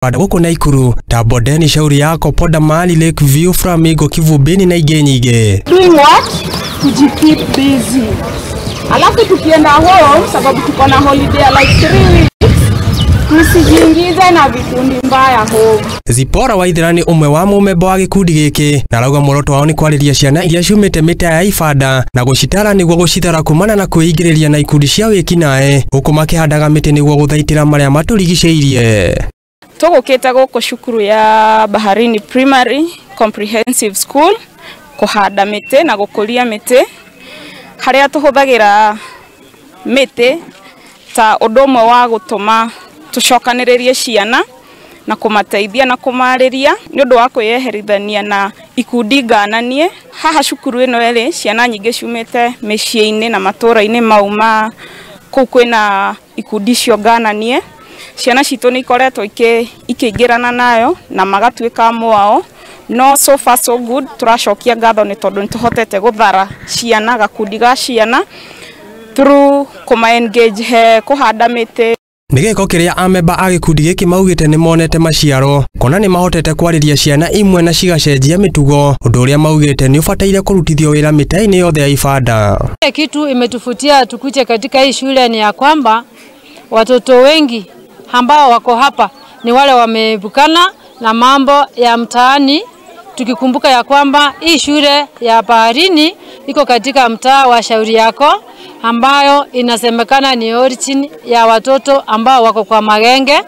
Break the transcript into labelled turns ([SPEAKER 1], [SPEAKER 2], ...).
[SPEAKER 1] Ibanda gũkũ Naikuru ta Bondeni, Shauri Yako, Poda Mali, Lake View, Flamingo, Kivubini na ingĩ nyingĩ.
[SPEAKER 2] Doing what? Kujikeep busy. Alafu tukienda home, sababu tuko na holiday like 3 weeks, tusijiingize na vikundi mbaya home.
[SPEAKER 1] Zipora Waithera nĩ ũmwe wa mũmemba wa gĩkundi gĩkĩ na arauga muoroto wao nĩ kwarĩria ciana iria ciumĩte mĩtaa ya ibanda na gũcitara nĩguo gũcithara kumana na kwĩingĩrĩria na ikundi cia wĩkinaĩ gũkũ makĩhandaga mĩtĩ nĩguo gũthaitĩra marĩa matũrigicĩirie.
[SPEAKER 2] Tũgũkĩte gũkũ cukuru ya Baharini Primary Comprehensive School kũhanda mĩtĩ na gũkũria mĩtĩ, harĩa tũhũthagĩra mĩtĩ ta ũndũ ũmwe wa gũtũma tũcokanĩrĩrie ciana na kũmateithia na kũmarĩria nĩ ũndũ wa kwĩyeherithania na ikundi ngananie. Haha cukuru ĩno ĩrĩ ciana nyingĩ ciumĩte mĩciĩ-inĩ na matũũra-inĩ mau ma kũu kwĩna ikundi icio ngananie. Ciana citũ nĩ ikoretwo ikĩingĩrana nayo na magatuĩka amwe ao, no so far so good. Tũracokia ngatho nĩ tondũ nĩ tũhotete gũthara ciana, gakundi ga ciana through kũma engage he kũhanda mĩtĩ.
[SPEAKER 1] Nĩ gĩko kĩrĩa amemba a gĩkundi gĩkĩ maugĩte nĩ monete maciaro kona nĩ mahotete kwarĩria ciana imwe na cigacenjia mĩtugo, ũndũ ũrĩa maugĩte nĩ ũbataire kũrutithio wĩra mĩtaa-inĩ yothe ya ibanda.
[SPEAKER 3] Kitu imetufutia tukuje katika hii shule ni ya kwamba watoto wengi ambao wako hapa ni wale wameepukana na mambo ya mtaani, tukikumbuka ya kwamba hii shule ya Baharini iko katika mtaa wa Shauri Yako ambayo inasemekana ni origin ya watoto ambao wako kwa magenge.